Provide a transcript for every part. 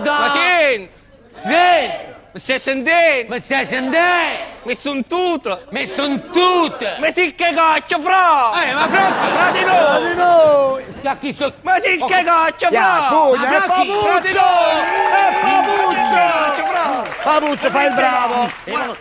Ma senti! Senti! Mi stai sentendo? Mi stai sentendo? Mi sentuto? Mi sentuto? Ma sì che caccia, fra! Ma Franchi! Fra di Fra noi! di noi! Da chi sto... Ma sì che caccia, Ya, fra! spugna, è Ma Franchi, Fra di Papuccio! noi! È Papuccio! Fra! Papuccio, fai il bravo!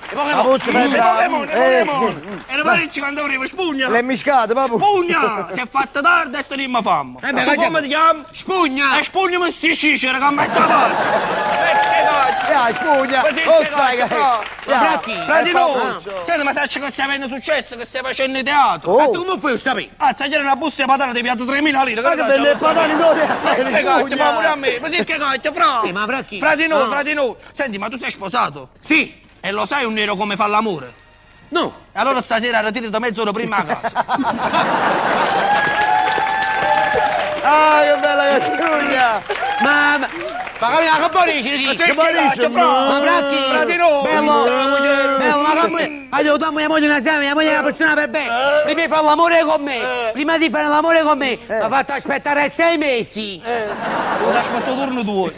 Papuccio, fai il E bravo! Pokémon, e Pokémon! E ne parli quando avremo spugna! L'hai mischiato, Papu? Spugna! Si è fatta tardi e tenimmo fame! Eh beh, Tu che come ti chiami? Spugna! E spugna mi si cicera che mette a posto! E che caccia! Ya, spugna! Ma sì, Lo che sai che... cazzo, fra? Ya, Franchi, Fra di è noi! Papuccio. Senti, ma sai che stai avendo successo, che stai facendo teatro? Ma Oh! tu come fai a sapere? Ah, sai c'era una busta di patane, ti piato 3.000 lire! Ma che belle patane Ma d'oro! che caccia, fa pure a me! Ma sì che caccia, fra! Sì, ma fra chi? Fra di noi, Ah. fra di noi! Senti, ma tu sei sposato? Sì! E lo sai un nero come fa l'amore? No! E allora stasera ritirati mezz'ora prima a casa. Ah, che bella che spugna! Ma... Ma capito, che buoni dici chi? Che dici? Ma Franchi! Fra di noi! Bello! Bello, ma come... Allora, tu mia moglie una sera, mia moglie è una persona per bene. Prima di fare l'amore con me, prima di fare l'amore con me, mi ha fatto aspettare sei mesi. Ho aspettato turno tuo.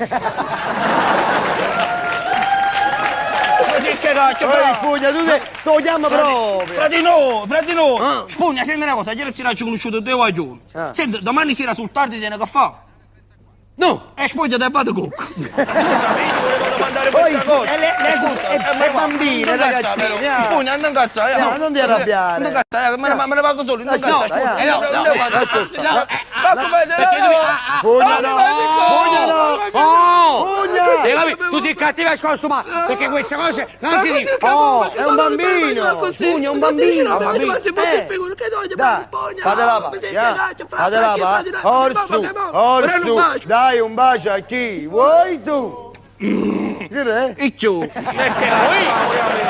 Ma sì che caccia, Poi fra! spugna, tu te... Te lo chiamo proprio! Fra di noi, fra di noi! Ah. Spugna, senti una cosa, ieri sera ci ho conosciuto due guaglioni. Ah. Senti, domani sera sul tardi tiene che fa? No! E spugna te vado cucco. Scusa, io volevo domandare Poi, questa cosa. lei- Scusa, è ma va, bambina, non incazzare, ragazzina, però. ya. Spugna, non incazzare. Ya, non ti arrabbiare. Non incazzare, me ne- me ne vado solo, non Lascia incazzare. stare, spugna. Eh, no, no, Non vado. lascia stare. No, Ma come te perché tu mi- ah, ah, Spugna no! Spugna no! Oh! Spugna! Sì, vabbè, tu sei cattiva e sconsumata, perché queste cose non si dicono. Oh! È un bambino! Spugna, è un bambino! Eh. Dai, fate la pace, eh. Fate la pace. Orsu, Orsu, dai un bacio a chi vuoi tu. Che è? Icciu. Perché?